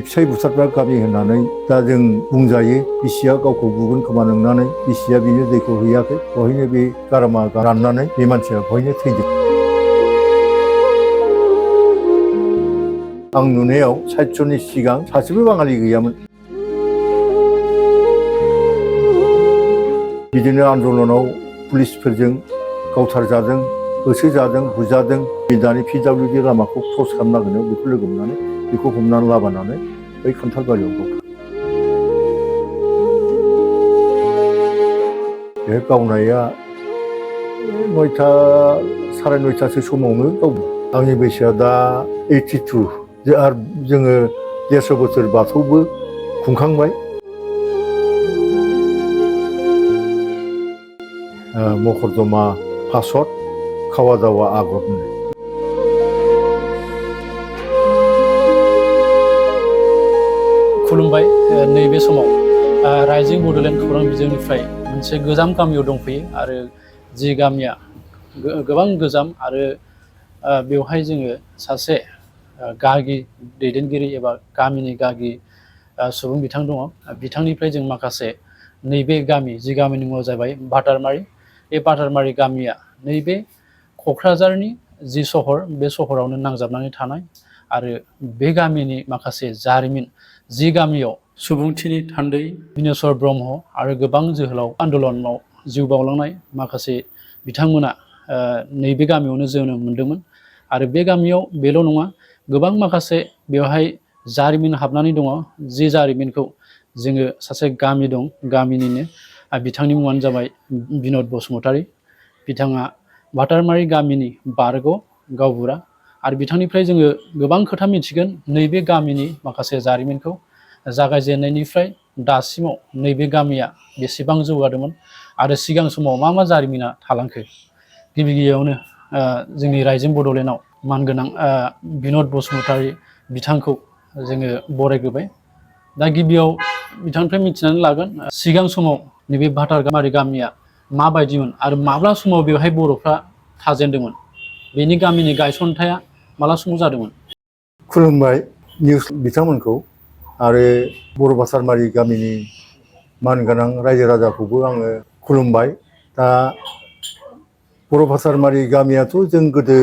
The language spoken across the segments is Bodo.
फिसाइ बुथारग्रा गामि होननानै दा जों बुंजायो। बिसिया गावखौ बुगोन खोमा नंनानै बिसिया बिनो दैखौ हैयाखै, बहायनो बे गारामा राननानै बे मानसिया बहायनो थैदों। आं नुनायाव 60 जननि सिगां सासेबो बाङालि गैयामोन। बिदिनो आन्दलनाव पुलिसफोरजों गावथारजादों, होसोजादों, बुजादों। दानि PWD लामाखौ क्रस खालामनो नागिरनायाव बेखौ लोगो मोननानै बेखौ हमनानै लाबोनानै बै खान्थालबारियाव गावथार। बे गावनाया 9टा, 9:30 समावनो गावदों। आंनि बैसोआ दा 82 आरो जोङो 150 बोसोर बाथौबो खुंखांबाय। मकरदमा फासत खावा दावा आगर होनो। खुलुमबाय। नैबे समाव राइजिं बड'लेण्ड खौरां बिजोंनिफ्राय मोनसे गोजाम गामियाव दंफैयो आरो जि गामिया गोबां गोजाम आरो बेवहाय जोङो सासे गागि दैदेनगिरि एबा गामिनि गागि सुबुं बिथां दङ। बिथांनिफ्राय जों माखासे नैबे गामि, जि गामिनि मुङा जाबाय बाटारमारि। बे बाटारमारि गामिया नैबे क'क्राझारनि जि सहर, बे सहरावनो नांजाबनानै थानाय आरो बे गामिनि माखासे जारिमिन, जि गामियाव सुबुंथिनि थान्दै बिनेस्वर ब्रह्म आरो गोबां जोहोलाव आन्दलनाव जिउ बाउलांनाय माखासे बिथांमोना नैबे गामियावनो जोनोम मोन्दोंमोन। आरो बे गामियाव बेल' नङा, गोबां माखासे बेवहाय जारिमिन हाबनानै दङ। जि जारिमिनखौ जोङो सासे गामि दं, गामिनिनो, बिथांनि मुङानो जाबाय बिनद बसुमतारी। बिथाङा बाटारमारि गामिनि बारग' गावबुरा आरो बिथांनिफ्राय जोङो गोबां खोथा मिथिगोन। नैबे गामिनि माखासे जारिमिनखौ जागायजेननायनिफ्राय दासिमाव नैबे गामिया बेसेबां जौगादोंमोन आरो सिगां समाव मा मा जारिमिना थालांखो। गिबि गिबियावनो जोंनि राइजिं बड'लेण्डआव मानगोनां बिनद बसुमतारी बिथांखौ जोङो बरायग्रोबाय। दा गिबियाव बिथांनिफ्राय मिथिनानै लागोन सिगां समाव नैबे बाटारमारि गामिया माबायदिमोन आरो माब्ला समाव बेवहाय बर'फ्रा थाजेनदोंमोन, बेनि गामिनि गायसनथाया माला समाव जादोंमोन। खुलुमबाय निउस बिथांमोनखौ आरो बर' बाटारमारि गामिनि मानगोनां रायजो राजाखौबो आङो खुलुमबाय। दा बर' बाटारमारि गामियाथ' जों गोदो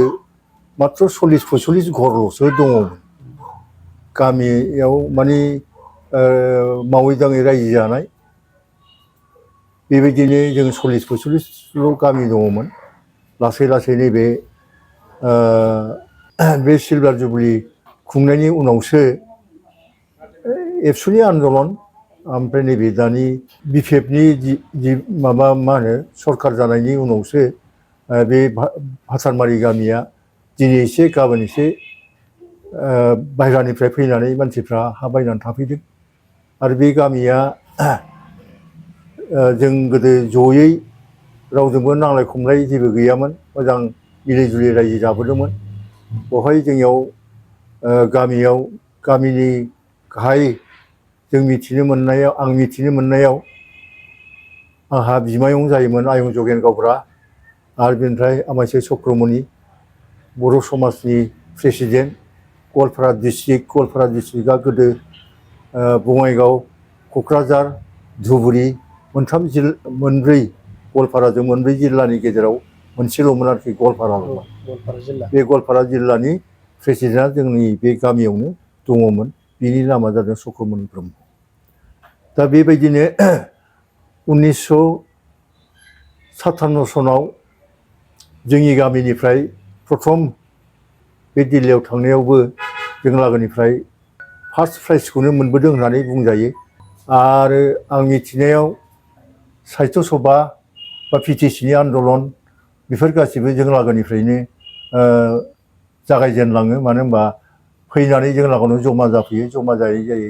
माथ्र 40-45 घरल'सो दङमोन। गामियाव माने मावै दाङै रायजो जानाय, बेबायदिनो जों 40-45ल' गामि दङमोन। लासै लासै नैबे बे सिलभार जुबलि खुंनायनि उनावसो एबसुनि आन्दलन ओमफ्राय नैबे दानि BPFनि जि माबा मा होनो सरखार जानायनि उनावसो बे बाटारमारि गामिया दिनै एसे गाबोन एसे बायह्रानिफ्राय फैनानै मानसिफ्रा हा बायनानै थाफैदों। आरो बे गामिया जों गोदो जयै रावजोंबो नांलाय खमलाय जेबो गैयामोन, मोजां मिलि जुलि रायजो जाबोदोंमोन। बेवहाय जोंनियाव गामियाव गामिनि गाहाय जों मिथिनो मोननायाव, आं मिथिनो मोननायाव आंहा बिमायं जायोमोन आयं जगेन गावबुरा आरो बेनिफ्राय आमायस्रि चक्रमणि बर' समाजनि प्रेसिडेन्ट। गवालपारा डिस्ट्रिक्टआ गोदो बङाइगाव, क'क्राझार, धुबुरी मोनब्रै गवालपाराजों मोनब्रै जिल्लानि गेजेराव मोनसेल'मोन आरोखि, गवालपाराल'मोन। बे गवालपारा जिल्लानि प्रेसिडेन्टआ जोंनि बे गामियावनो दङमोन। बिनि नामा जादों चक्रमणि ब्रह्म। दा बेबायदिनो 1957 सनाव जोंनि गामिनिफ्राय प्रथम बे दिल्लीयाव थांनायावबो जों लागोनिफ्राय फार्स्ट प्राइजखौनो मोनबोदों होननानै बुंजायो। आरो आं मिथिनायाव साहित्य सभा बा PTCनि आन्दलन बेफोर गासैबो जों लागोनिफ्रायनो जागायजेनलाङो। मानो होनबा फैनानै जों लागोनाव जमा जाफैयो, जमा जायै जायै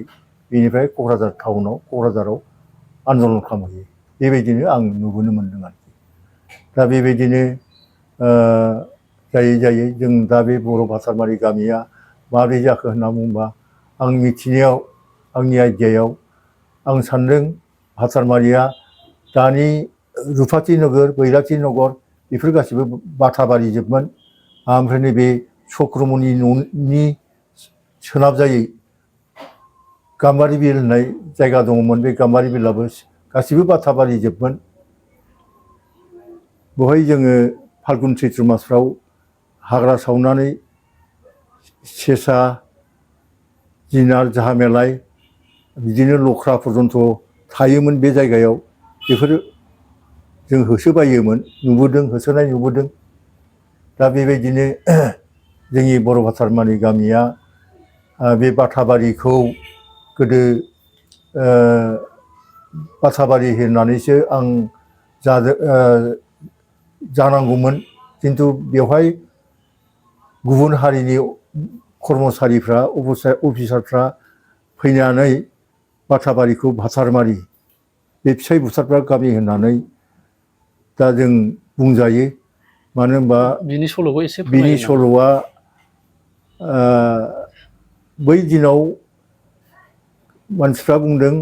बेनिफ्राय क'क्राझार टाउनाव, क'क्राझाराव आन्दलन खालामहैयो। बेबायदिनो आं नुबोनो मोन्दों आरोखि। दा बेबायदिनो जायै जायै जों दा बे बर' बाटारमारि गामिया माबोरै जाखो होनना बुङोबा, आं मिथिनायाव, आंनि आइडियायाव आं सान्दों बाटारमारिया दानि रुपाथि नोगोर, बैराथि नगर बेफोर गासैबो बाटाबारिजोबमोन। ओमफ्राय नैबे चक्रमणि न'नि सोनाबजायै गाम्बारि बिल होननाय जायगा दङमोन। बे गाम्बारि बिलाबो गासिबो बाथाबारि जोबमोन। बेवहाय जोङो फाल्गुन सैत्र मासफ्राव हाग्रा सावनानै सेसा जिनार जाहामेलाय बिदिनो लख्रा पर्यन्त थायोमोन बे जायगायाव। बेफोरो जों होसोबायोमोन, नुबोदों, होसोनाय नुबोदों। दा बेबायदिनो जोंनि बर' भातारमारि गामिया बे बाथाबारिखौ गोदो बाथाबारि होननानैसो आं जानांगौमोन। खिन्थु बेवहाय गुबुन हारिनि कर्मचारिफ्रा अफिसारफ्रा फैनानै बाथाबारिखौ भातारमारि बे फिसाइ बुथारग्रा गामि होननानै दा जों बुंजायो। मानो होनबा बिनि सल'खौ एसे बिनि फोरमायगोन नामा? सल'आ बै दिनाव मानसिफ्रा बुंदों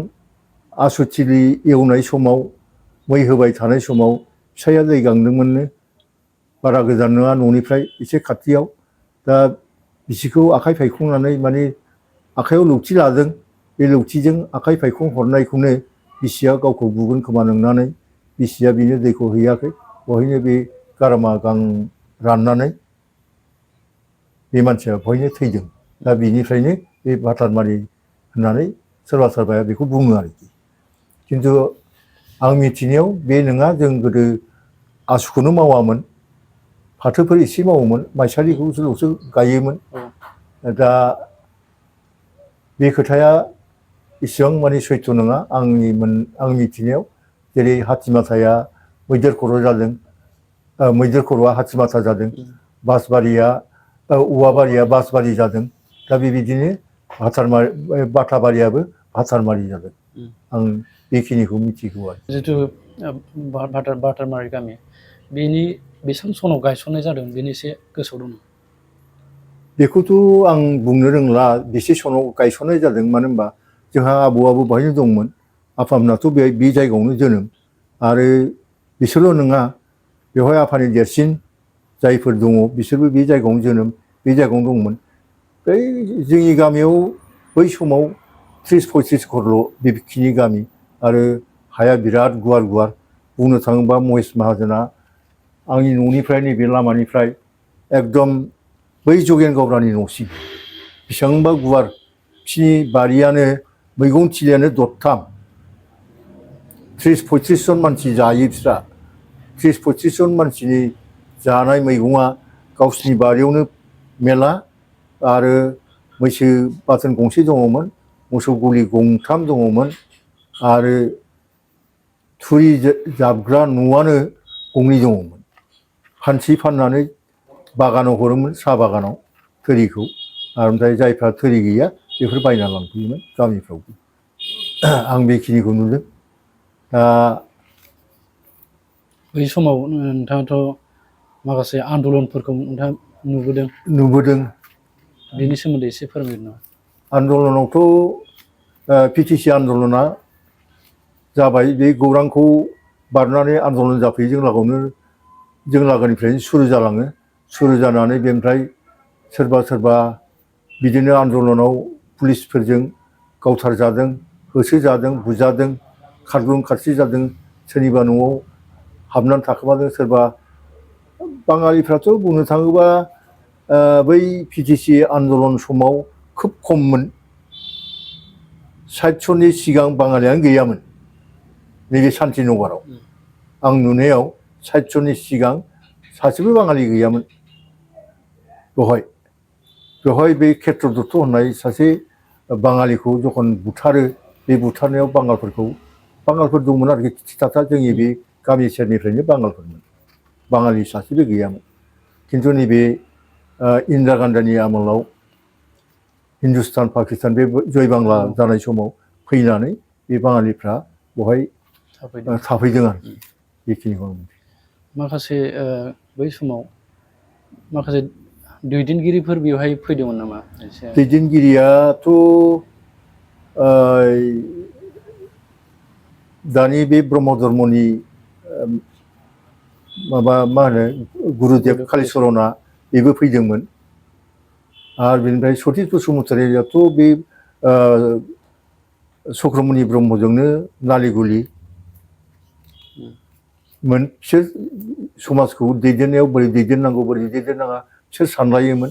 आसुथिलि एवनाय समाव मै होबाय थानाय समाव फिसाइया दै गांदोंमोननो। बारा गोजान नङा न'निफ्राय एसे खाथियाव। दा बिसिखौ आखाइ फायखंनानै माने आखाइयाव लौथि लादों। बे लौथिजों आखाइ फायखं हरनायखौनो बिसिया गावखौ बुगोन खोमा नंनानै बिसिया बिनो दैखौ हैयाखै। बहायनो बे गारामा गां राननानै बे मानसिया बहायनो थैदों। दा बिनिफ्रायनो बे भातारमारि होननानै सोरबा सोरबाया बेखौ बुङो आरोखि। खिन्थु आं मिथिनायाव बे नङा। जों गोदो आसुखौनो मावामोन, फाथोफोर एसे मावोमोन, माइसालिखौल'सो गायोमोन। दा बे खोथाया इसेबां माने सैथ्र नङा आं मिथिनायाव। जेरै हाथिमाथाया मैदेर खर' जादों, मैदेर खर'आ हाथिमाथा जादों। बासबारिया औवाबारिया बासबारि जादों। दा बेबायदिनो बाथाबारियाबो भातारमारि जादों। आं बेखिनिखौ मिथिगौ आरो। जिथु भातारमारि गामि, बेनि बेसेबां सनाव गायसननाय जादों बेनि एसे गोसोआव दं? बेखौथ' आं बुंनो रोंला बेसे सनाव गायसननाय जादों। मानो होनबा जोंहा आबौआबो बेवहायनो दंमोन। आफामोनाथ' बे जायगायावनो जोनोम। आरो बिसोरल' नङा, बेवहाय आफानि देरसिन जायफोर दङ बिसोरबो बे जायगायावनो जोनोम, बे जायगायावनो दंमोन। बै जोंनि गामियाव बै समाव 30-35 घरल' बेखिनि गामि। आरो हाया बिराद गुवार गुवार। बुंनो थाङोबा महेस माहाजोना आंनि न'निफ्राय नैबे लामानिफ्राय एकदम बै जगेन गावदानि न'सिम बेसेबांबा गुवार। बिसिनि बारियानो मैगं थिलियानो दरथाम। 30-35 जन मानसि जायो बिस्रा। 30-35 जन मानसिनि जानाय मैगङा गावसिनि बारियावनो मेला। आरो मैसो बाथोन गंसे दङमोन, मोसौ गलि गंथाम दङमोन। आरो थुरि जाबग्रा न'आनो गंनै दङमोन। फानसि फाननानै बागानाव हरोमोन, साहा बागानाव थोरिखौ। ओमफ्राय जायफ्रा थोरि गैया बेफोर बायना लांफैयोमोन गामिफ्रावबो। आं बेखिनिखौ नुदों। दा बै समाव नोंथाङाथ' माखासे आन्दलनफोरखौ नोंथाङा नुबोदों। नुबोदों। बेनि सोमोन्दै एसे फोरमायगोन नामा? आन्दलनावथ' पिटिसि आन्दलना जाबाय। बे गौरांखौ बारनानै आन्दलन जाफैयो। जों लागोनिफ्रायनो सुरु जालाङो। सुरु जानानै बेनिफ्राय सोरबा सोरबा बिदिनो आन्दलनाव पुलिसफोरजों गावथारजादों, होसोजादों, बुजादों, खारग्लुं खारसि जादों। सोरनिबा न'आव हाबनानै थाखोमादों। सोरबा बाङालिफ्राथ' बुंनो थाङोबा बै पिटिसि आन्दलन समाव खोब खममोन। 60 जननि सिगां बाङालियानो गैयामोन नैबे शान्तिनगराव। आं नुनायाव 60 जननि सिगां सासेबो बाङालि गैयामोन बेवहाय बे खेत्र दत्त होननाय सासे बाङालिखौ जखन बुथारो, बे बुथारनायाव बाङालफोर दंमोन आरोखि थिथाथा। जोंनि बे गामि सेरनिफ्रायनो बाङालफोरमोन। बाङालि सासेबो गैयामोन। खिन्थु नैबे इन्दिरा गान्धीनि आमोलाव हिन्दुस्तान पाकिस्तान बे जय बांला जानाय समाव फैनानै बे बाङालिफ्रा बहाय थाफैदों आरोखि। बेखिनिखौ माखासे बै समाव माखासे दैदेनगिरिफोर बेवहाय फैदोंमोन नामा? दैदेनगिरियाथ' दानि बे ब्रह्म धर्मनि मा होनो गुरुदेब कालिचरना बेबो फैदोंमोन। आरो बेनिफ्राय सतिश बसुमतारीयाथ' बे चक्रमणि ब्रह्मजोंनो नालिगुलि मोन बिसोर समाजखौ दैदेननायाव बोरै दैदेननांगौ बोरै दैदेननाङा बिसोर सानलायोमोन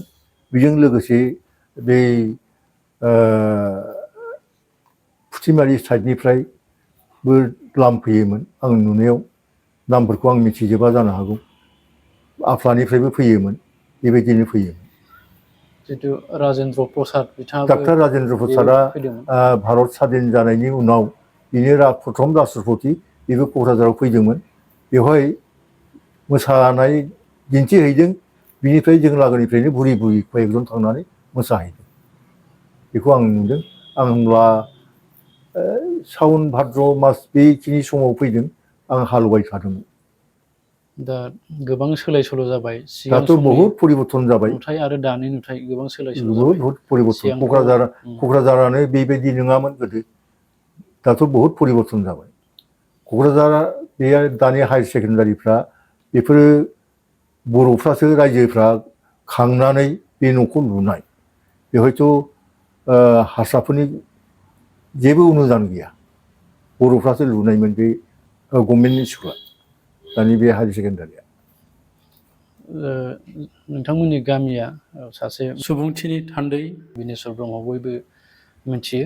बेजों लोगोसे बे फुथिमारि साइडनिफ्रायबो लामफैयोमोन आं नुनायाव नामफोरखौ आं मिथिजोबा जानो हागौ आफ्लानिफ्रायबो फैयोमोन बेबायदिनो फैयोमोन जितु राजेन्द्र प्रसाद बिथाङाबो डाक्टर राजेन्द्र प्रसादआ फैदोंमोन भारत स्वाधीन जानायनि उनाव बिनो प्रथम राष्ट्रपति बेबो क'क्राझाराव फैदोंमोन बेवहाय मोसानाय दिन्थिहैदों बिनिफ्राय जों लागोनिफ्रायनो बुरि बुरि कয়েকজন थांनानै मोसाहैदों बेखौ आं नुदों आं होमब्ला सावन भाद्र मास बेखिनि समाव फैदों आं हालुबाय थादोंमोन दा गोबां सोलाय सोल' जाबाय सिगां दाथ' समनि बहुद परिबर्तन जाबाय नुथाय आरो दानि नुथाय गोबां सोलाय सोल' बहुद जाबाय बहुद परिबर्तन सिगांथ' क'क्राझारानो बेबायदि नङामोन गोदो दाथ' बहुद परिबर्तन जाबाय क'क्राझारा बे दानि हायार सेकेन्डारिफ्रा बेफोरो बर'फ्रासो रायजोफ्रा खांनानै बे न'खौ लुनाय बेवहायथ' हारसाफोरनि जेबो अनुदान गैया बर'फ्रासो लुनायमोन बे गभर्नमेन्ट स्कुला दानि बे हायार सेकेन्डारिया नोंथांमोननि गामिया सासे सुबुंथिनि थान्दै बिनेश्वर ब्रह्म बयबो मिथियो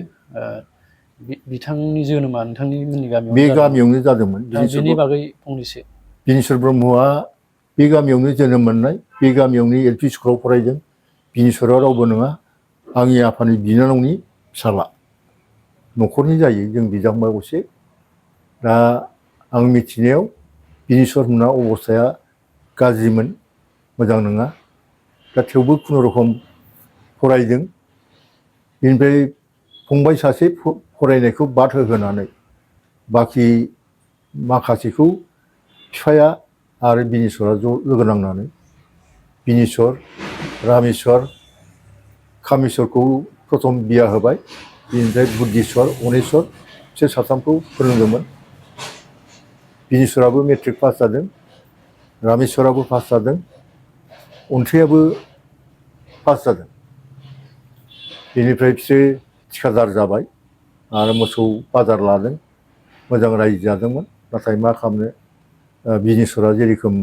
बिथांनि जोनोमा नोंथांमोननि बे गामियावनो गामियावनो जादोंमोन बेनि बागै फंनैसो बिनेश्वर ब्रह्मआ बे गामियावनो जोनोम मोननाय बे गामियावनो एल पि स्कुलाव फरायदों बिनेश्वरा रावबो नङा आंनि आफानि बिनानावनि फिसाला न'खरनि जायो जों बिदाफंबाय असे दा आं मिथिनायाव बिनेश्वर मोनना अबस्थाया गाज्रिमोन मोजां नङा दा थेवबो खुनुरुखुम फरायदों बेनिफ्राय फंबाय सासे फरायनायखौ बाद होहोनानै बाखि माखासेखौ बिफाया आरो बिनेश्वरा ज' लोगो नांनानै बिनेश्वर रामेश्वर कामेश्वरखौ प्रथम बिया होबाय बेनिफ्राय बुद्धेश्वर अनेश्वर बिसोर साथामखौ फोरोंदोंमोन बिनेश्वराबो मेट्रिक पास जादों रामेश्वराबो पास जादों अन्थाइयाबो पास जादों बेनिफ्राय बिसोर थिखादार जाबाय आरो मोसौ बाजार लादों मोजां रायजो जादोंमोन नाथाय मा खालामनो बिनेश्वरा जेरोखोम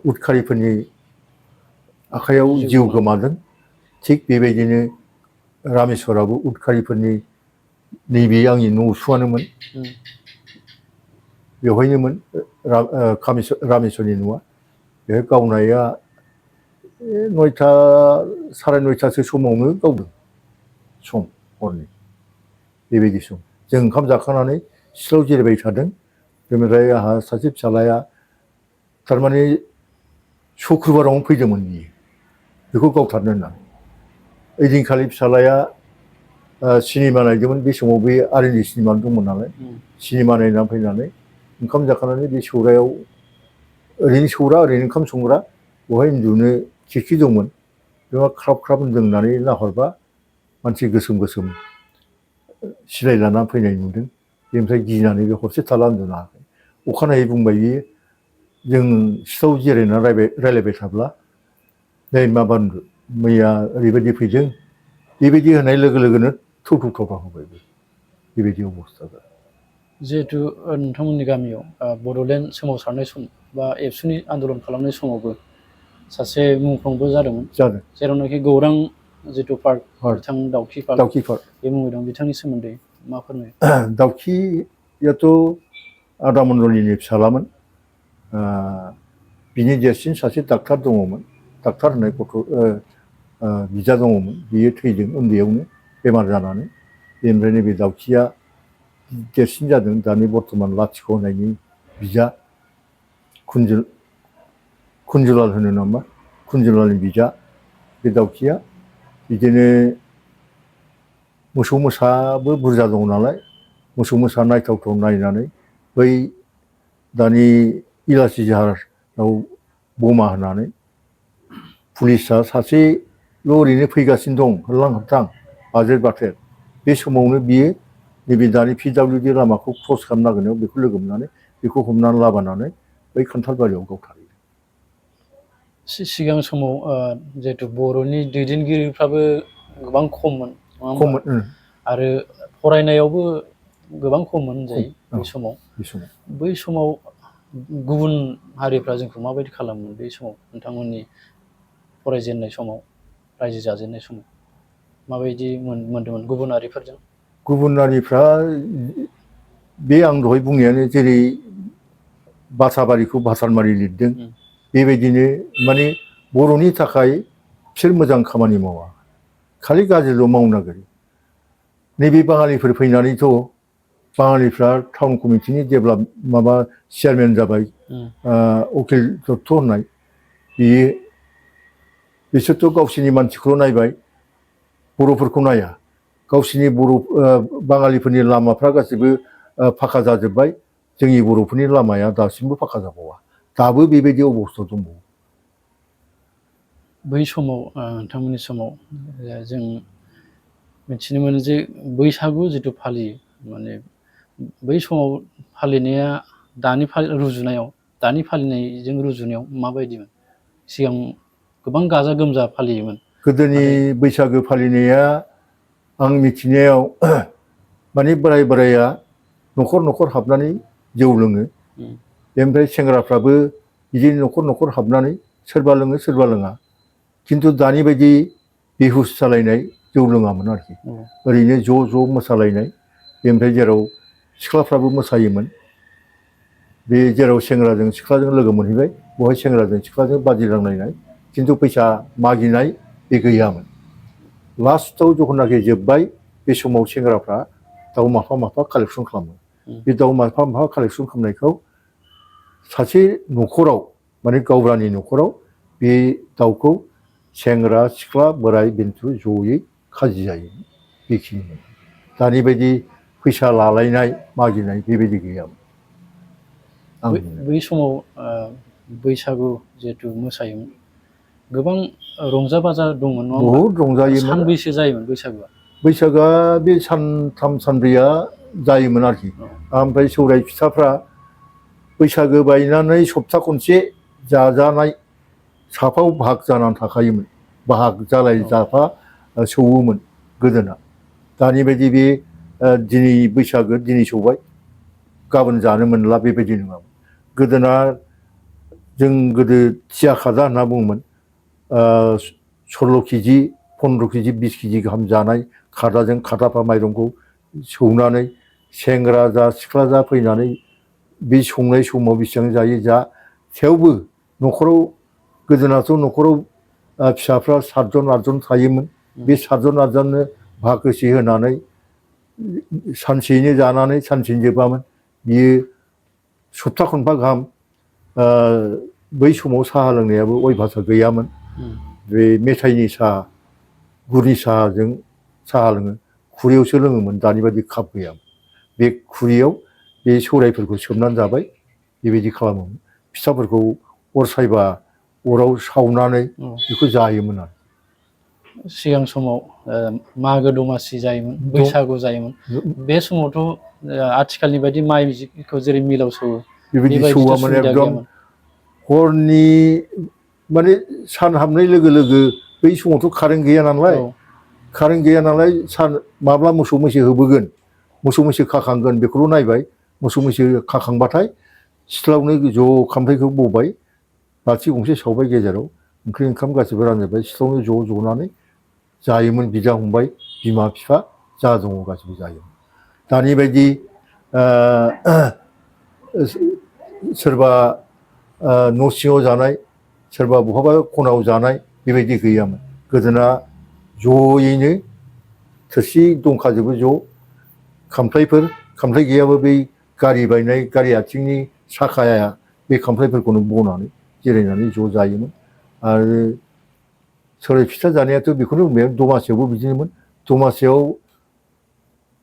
उदखारिफोरनि आखाइयाव जिउ गोमादों थिग बेबायदिनो रामेश्वराबो उदखारिफोरनि नैबे आंनि न' उसुङानोमोन बेवहायनोमोन रामेश्वरनि न'आ बेहाय गावनाया 9टा साराय 9टासो समावनो गावदों सम हरनि बेबायदि सम जों ओंखाम जाखांनानै सिथ्लायाव जिरायबाय थादों बेनिफ्राय आंहा सासे फिसालाया थारमाने शुक्रुबारावनो फैदोंमोन बियो बेखौ गावथारनो होननानै ओइदिनखालि फिसालाया सिनेमा नायदोंमोन बे समाव बे आरएनडि सिनेमा दंमोन नालाय सिनेमा नायनानै फैनानै ओंखाम जाखांनानै बे सौरायाव ओरैनो सौरा ओरैनो ओंखाम संग्रा बेवहाय उन्दुनो खिरखि दंमोन बेवहाय ख्राब ख्राब होनदों होननानै नाहरबा मानसि गोसोम गोसोम सिलाय लानानै फैनाय नुदों बेनिफ्राय गिनानै बे हरसे थाला उन्दुनो हायाखै अखानायै बुंबाय बियो जों सिथ्लायाव जिरायनानै रायलायबाय थाब्ला नै माबा मैया ओरैबायदि फैदों बेबायदि होनाय लोगो लोगोनो थौ थौ होबाय बेबायदि अबस्था जादों जिहेतु नोंथांमोननि गामियाव बड'लेण्ड सोमावसारनाय सम बा एबसुनि आन्दलन खालामनाय समावबो सासे मुंख्लंबो जादोंमोन जेरावनाखि गौरां जितु पार्क बिथां दाउखि पार्क बे मुङै दं बिथांनि सोमोन्दै मा फोरमायो दाउखियाथ' आदा मण्डलनिनो फिसालामोन बिनि देरसिन सासे डाक्टार दङमोन डाक्टार होननाय गथ' बिदा दङमोन बियो थैदों उन्दैयावनो बेमार जानानै बेनिफ्राय नैबे दाउखिया देरसिन जादों दानि बर्थमान लाथिख' होननायनि बिदा कुनजुलाल होनो नामा कुनजुलालनि बिदा बे दाउखिया बिदिनो मोसौ मोसाबो बुरजा दङ नालाय मोसौ मोसा नायथावथाव नायनानै बै दानि इलासि जाहाराव बमा होनानै पुलिसा सासेल' ओरैनो फैगासिनो दं होरलां होथां बाजेट बाथेर बे समावनो बियो नैबे दानि PWD लामाखौ क्रस खालामनो नागिरनायाव बेखौ लोगो मोननानै बेखौ हमनानै लाबोनानै बै खान्थालबारियाव गावथारहैदों सिगां समाव जिहेतु बर'नि दैदेनगिरिफ्राबो गोबां खममोन नङा होमबा आरो फरायनायावबो गोबां खममोन होनजायो औ, बै समाव। बे समाव बै समाव गुबुन हारिफ्रा जोंखौ माबायदि खालामोमोन बै समाव नोंथांमोननि फरायजेननाय समाव रायजो जाजेननाय समाव माबायदि मोनदोंमोन गुबुन हारिफोरजों? गुबुन हारिफ्रा बे आं दहाय बुंनायानो जेरै बासाबारिखौ भासानमारि लिरदों बेबायदिनो माने बर'नि थाखाय बिसोर मोजां खामानि मावा, खालि गाज्रिल' मावनो नागिरो। नैबे बाङालिफोर फैनानैथ' बाङालिफ्रा टाउन कमिटिनि जेब्ला माबा चेयारमेन जाबाय उकिल दत्त होननाय, बियो बिसोरथ' गावसिनि मानसिखौल' नायबाय, बर'फोरखौ नाया। गावसिनि बर' बाङालिफोरनि लामाफ्रा गासैबो फाखा जाजोब्बाय, जोंनि बर'फोरनि लामाया दासिमबो फाखा जाबावा, दाबो बेबायदि अबस्था दंबावो। बै समाव नोंथांमोननि समाव जों मिथिनो मोनो जे बैसागु जिथु फालियो माने बै समाव फालिनाया रुजुनायाव दानि फालिनायजों रुजुनायाव माबायदिमोन? सिगां गोबां गाजा गोमजा फालियोमोन। गोदोनि बैसागो फालिनाया आं मिथिनायाव माने बोराय बोराया न'खर न'खर हाबनानै जौ लोङो, बेनिफ्राय सेंग्राफ्राबो बिदिनो न'खर न'खर हाबनानै सोरबा लोङो सोरबा लोङा, खिन्थु दानि बायदि बेहुस जालायनाय जौ लोङामोन आरोखि। ओरैनो ज' ज' मोसालायनाय, बेनिफ्राय जेराव सिख्लाफ्राबो मोसायोमोन, बे जेराव सेंग्राजों सिख्लाजों लोगो मोनहैबाय बेवहाय सेंग्राजों सिख्लाजों बादि नांलायनाय, खिन्थु फैसा मागिनाय बे गैयामोन। लास्टआव जेब्लानाखि जोब्बाय बे समाव सेंग्राफ्रा दाउ माफा माफा कालेकसन खालामो। बे दाउ माफा माफा कालेकसन खालामनायखौ सासे न'खराव माने गावबुरानि न'खराव बे दाउखौ सेंग्रा सिख्ला बोराय बेन्थ' जयै खाजि जायो, बेखिनिमोन। दानि बायदि फैसा लालायनाय मागिनाय बेबायदि गैयामोन। बै समाव बैसागु जिहेथु मोसायोमोन, गोबां रंजा बाजा दंमोन नङा होमबा? बहुद रंजायोमोन। सानबैसे जायोमोन बैसागुआ? बैसागोआ बे सानथाम सानब्रैया जायोमोन आरोखि। ओमफ्राय सौराय फिथाफ्रा बैसागो बायनानै सप्ता खनसे जाजानाय साफाव भाग जानानै थाखायोमोन, बाहाग जालाय जाफा सौवोमोन गोदोना। दानि बायदि बे दिनै बैसागो दिनै सौबाय गाबोन जानो मोनला बेबायदि नङामोन। गोदोना जों गोदो थिया खाजा होनना बुङोमोन, 16 केजि 15 केजि 20 केजि गाहाम जानाय खादाजों खादाफा माइरंखौ सौनानै सेंग्रा जा सिख्ला जा फैनानै बे संनाय समाव बेसेबां जायो जा, थेवबो न'खराव गोदोनाथ' न'खराव फिसाफ्रा 7 जन 8 जन थायोमोन, बे 7 जन 8 जननो भागोसे होनानै सानसेयैनो जानानै सानसेयैनो जोबामोन। बियो सप्ता खनफा गाहाम बै समाव साहा लोंनायाबो अयभासआ गैयामोन। बे मेथाइनि साहा, गुरनि साहाजों साहा लोङो, खुरैयावसो लोङोमोन, दानि बायदि काप गैयामोन। बे खुरैयाव बे सौरायफोरखौ सोमनानै जाबाय, बेबायदि खालामोमोन। फिथाफोरखौ अर सायबा अराव सावनानै बेखौ जायोमोन आरो। सिगां समाव मागो दमासि जायोमोन, बैसागु जायोमोन, बे समावथ' आथिखालनि बायदि माइखौ जेरै मिलाव सौवो बेबायदि बेबायदिथ' सौवामोन। सुबिदा एकदम गैयामोन। हरनि माने सान हाबनाय लोगो लोगो बै समावथ' कारेन्ट गैया नालाय, कारेन्ट गैया नालाय सान माब्ला मोसौ मैसो होबोगोन, मोसौ मैसो खाखांगोन बेखौल' नायबाय। मोसौ मैसो खाखांबाथाय सिथ्लायावनो ज' खामफ्लायखौ बबाय, बाथि गंसे सावबाय गेजेराव, ओंख्रि ओंखाम गासैबो रानजोब्बाय, सिथ्लायावनो ज' ज'नानै जायोमोन। बिदा फंबाय बिमा बिफा जा दङ गासैबो जायोमोन। दानि बायदि सोरबा न' सिङाव जानाय, सोरबा बहाबा खनायाव जानाय बेबायदि गैयामोन। गोदोना ज'यैनो थोरसि दंखाजोबो, ज' खामफ्लाय गैयाबो बै गारि बायनाय गारि आथिंनि साखाया बे खामफ्लायफोरखौनो बनानै जिरायनानै ज' जायोमोन। आरो सौराय फिथा जानायाथ' बेखौनो बुंबाय, दमासियावबो बिदिनोमोन। दमासियाव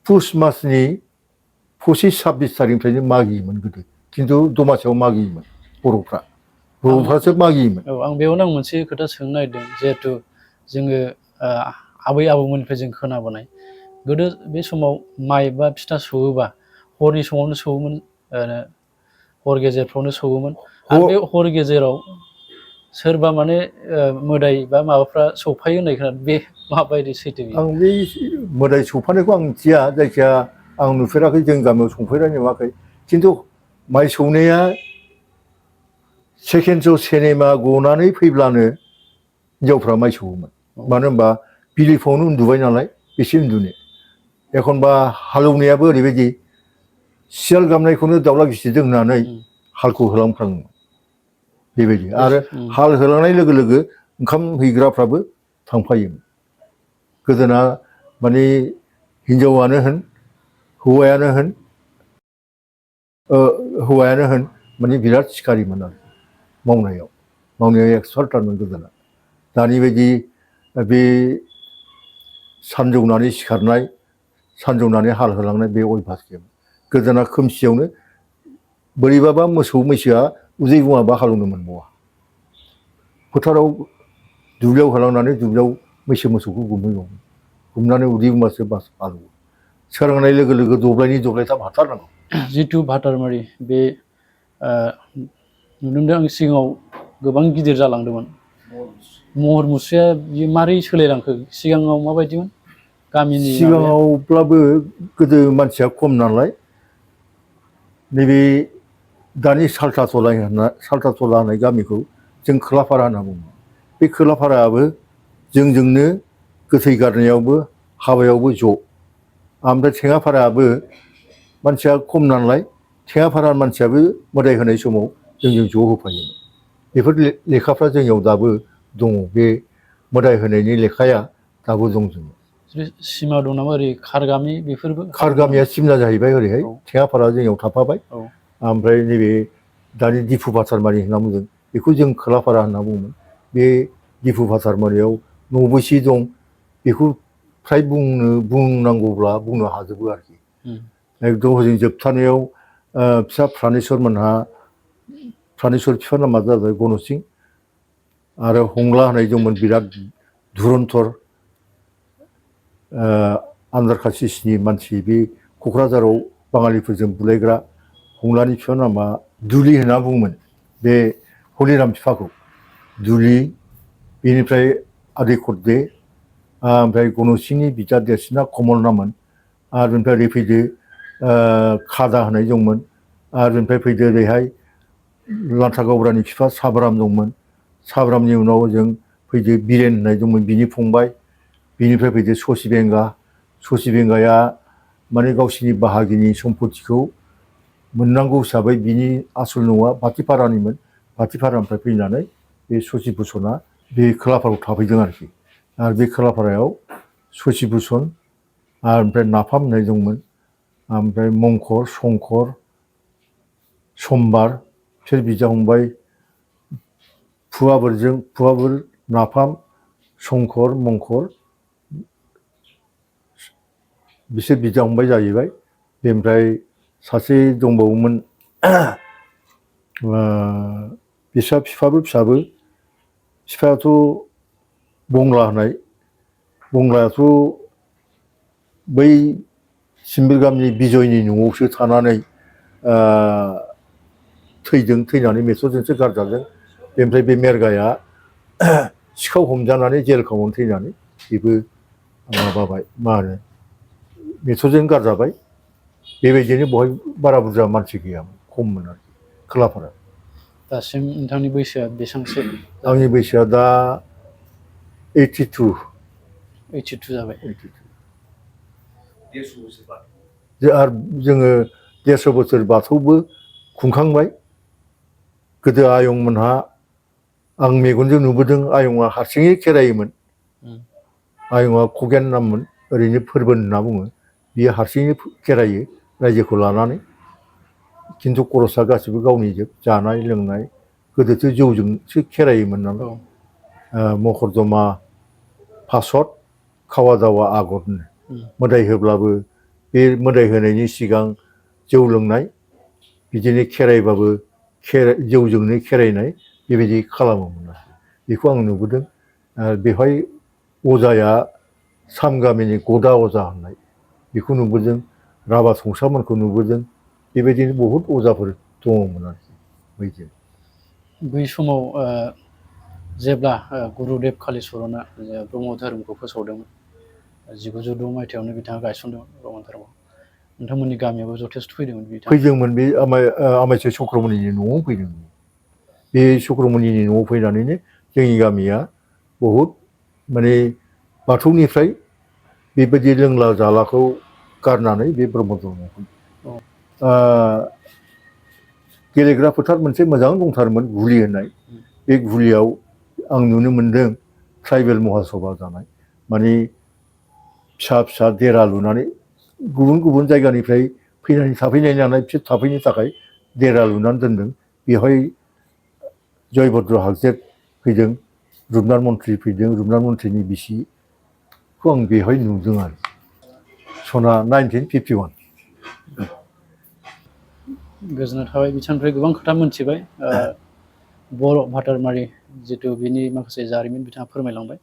पुस मासनि 25-26 थारिखनिफ्रायनो मागियोमोन गोदो, खिन्थु दमासियाव मागियोमोन बर'फ्रासो मागियोमोन। औ, आं बेयावनो मोनसे खोथा सोंनो नागिरदों, जिहेथु जोङो आबै आबौमोननिफ्राय जों खोनाबोनाय, गोदो बे समाव माइ बा फिथा सौवोबा हरनि समावनो सौवोमोन, हर गेजेरफ्रावनो सौवोमोन, आरो बे हर गेजेराव सोरबा माने मोदाय बा माबाफ्रा सौफायो होननाय खोनादों, माबायदि सैथो बियो? आं बे मोदाय सौफानायखौ आं मिथिया, जायखिया आं नुफेराखै, जोंनि गामियाव संफेरनाय नुवाखै। खिन्थु माइ सौनाया सेकेन्ड श' सिनेमा गनानै फैब्लानो हिनजावफ्रा माइ सौवोमोन। मानो होनबा बिलिफाङावनो उन्दुबाय नालाय, बेसे उन्दुनो। एखनबा हालौनायाबो ओरैबायदि, सियाल गाबनायखौनो दाउला गिसिरदों होननानै हालखौ होलांफ्राङोमोन बेबायदि। आरो हाल होलांनाय लोगो लोगो ओंखाम हैग्राफ्राबो थांफायोमोन। गोदोना माने हिनजावानो होन हौवायानो होन माने बिराद सिखारिमोन आरो मावनायाव एक्सपार्टथारमोन गोदोना। दानि बायदि बे सानजौनानै सिखारनाय, सानजौनानै हाल होलांनाय बे अयभास गैयामोन। गोदोना खोमसियावनो बोरैबाबा मोसौ मैसोआ उदै बुङाबा हालौनो मोनबावा। फोथाराव दुब्लियाव होलांनानै दुब्लियाव मैसो मोसौखौ गुमहैबावो, गुमनानै उदै बुंबासो बास हालौवो। सोरांनाय लोगो लोगो दब्लायनै दब्लायथाम हाथारनांगौ। जिथु भातारमारि बे नुनो मोनदों आं सिगाङाव गोबां गिदिर जालांदोंमोन। महर मुस्रिया बियो मारै सोलायलांखो? सिगाङाव माबायदिमोन गामिनि माबाया? सिगाङावब्लाबो गोदो मानसिया खम नालाय, नैबे दानि सालथाथला होननाय गामिखौ जों खोलाफारा होनना बुङो। बे खोलाफारायाबो जोंजोंनो गोथै गारनायावबो हाबायावबो ज'। ओमफ्राय थेङाफारायाबो मानसिया खम नालाय, थेङाफारानि मानसियाबो मोदाय होनाय समाव जोंजों ज' होफायोमोन। बेफोर लेखाफ्रा जोंनियाव दाबो दङ। बे मोदाय होनायनि लेखाया दाबो दं जोंनाव। सिमा दं नामा ओरै खारगामि बेफोरबो? खारगामिया सिमना जाहैबाय ओरैहाय, थेङाफारा जोंनियाव थाफाबाय। ओमफ्राय नैबे दानि दिफु भातारमारि होनना बुंदों, बेखौ जों खोलाफारा होनना बुङोमोन। बे दिफु भातारमारियाव न'बेसे दं बेखौ फ्राय बुंनांगौब्ला बुंनो हाजोबो आरोखि। एकदम हजों जोबथारनायाव फिसा प्रानेस्वर मोनहा, प्रानेस्वर बिफानि नामा जाबाय गन'सिं, आरो हंला होननाय दंमोन बिराद धुरन्धर आन्दार कास्टनि मानसि, बे क'क्राझाराव बाङालिफोरजों बुलायग्रा। हंलानि बिफानि नामा दुलि होनना बुङोमोन, बे हलिराम बिफाखौ दुलि। बेनिफ्राय आदै खरदे, ओमफ्राय गन'सिंनि बिदा देरसिना कमल नाममोन। आरो बेनिफ्राय ओरै फैदो खादा होननाय दंमोन। आरो बेनिफ्राय फैदो ओरैहाय लान्था गावबुरानि बिफा साब्राम दंमोन। साब्रामनि उनाव ओजों फैदो बिरेन होननाय दंमोन, बिनि फंबाय। बिनिफ्राय फैदो ससि बेंगा। ससि बेंगाया माने गावसिनि बाहागिनि सम्पतिखौ मोननांगौ हिसाबै बिनि आसल न'आ बाथिपारानिमोन। बाथिपारानिफ्राय फैनानै बे ससि भुसना बे खोलाफारायाव थाफैदों आरोखि। आरो बे खोलाफारायाव ससि भुसन, आरो ओमफ्राय नाफाम होननाय दंमोन, ओमफ्राय मंखर, संकर, समबार, बिसोर बिदा फंबाय। फुवाबोर, नाफाम, संकर, मंखर, बिसोर बिदा फंबाय जाहैबाय। बेनिफ्राय सासे दंबावोमोन, बिस्रा बिफाबो फिसाबो। बिफायाथ' बंला होननाय, बंलायाथ' बै सिम्बोर गामिनि बिजयनि न'आवसो थानानै थैदों, थैनानै मेथ'रजोंसो गारजादों। बेनिफ्राय बे मेरगाया सिखाव हमजानानै जेल खावनानै थैनानै बेबो माबाबाय, मा होनो, मेथ'रजों गारजाबाय। बेबायदिनो बहाय बारा बुरजा मानसि गैयामोन, खममोन आरोखि खोलाफारा। दासिम नोंथांनि बैसोआ बेसेबांसो? आंनि बैसोआ दा 82 जाबाय। आरो जोङो 150 बोसोर बाथौबो खुंखांबाय। गोदो आयंमोनहा, आं मेगनजों नुबोदों, आयंआ हारसिङै खेरायोमोन। आयंआ खगेन नाममोन, ओरैनो फोरबोन होनना बुङो। बियो हारसिङै खेरायो रायजोखौ लानानै। खिन्थु खरसा गासिबो गावनिजोब, जानाय लोंनाय। गोदोथ' जौजोंसो खेरायोमोन नालाय। मखरदमा फासत, खावा दावा आगरनो मोदाय होब्लाबो बे मोदाय होनायनि सिगां जौ लोंनाय, बिदिनो खेराइबाबो जौजोंनो खेराइनाय, बेबायदि खालामोमोन आरो। बेखौ आं नुबोदों। बेवहाय अजाया साम गामिनि गदा अजा होननाय, बेखौ नुबोदों। राभा संसामोनखौ नुबोदों। बेबायदिनो बहुद अजाफोर दङमोन आरोखि बैजों। बै समाव जेब्ला गुरुदेब कालिचरना ब्रह्म धोरोमखौ फोसावदोंमोन 1902 मायथाइयावनो बिथाङा गायसनदोंमोन ब्रह्म धोरोमखौ नोंथांमोननि गामियावबो जथेस्थ फैदोंमोन बिथाङा फैदोंमोन बे आमायसो चक्रमनिनि न'आव फैदों बे चक्रमनिनि न'आव फैनानैनो जोंनि गामिया बहुद माने बाथौनिफ्राय बेबायदि लोंला जालाखौ गारनानै बे ब्रह्म धर्मआव फैदों गेलेग्रा फोथार मोनसे मोजां दंथारोमोन गुलि होननाय बे गुलियाव आं नुनो मोन्दों ट्राइबेल महासभा जानाय माने फिसा फिसा देरा लुनानै गुबुन गुबुन जायगानिफ्राय फैनानै थाफैनाय नालाय बिसोर थाफैनो थाखाय देरा लुनानै दोनदों बेवहाय जयभद्र हागजेर फैदों रुपनाथ मन्थ्रि फैदों रुपनाथ मन्थ्रिनि बिसिखौ आं बेवहाय नुदों आरो सना 1951 गोजोननाय थाबाय बिथांनिफ्राय गोबां खोथा मोनथिबाय बर' भातारमारि जिथु बिनि माखासे जारिमिन बिथाङा फोरमायलांबाय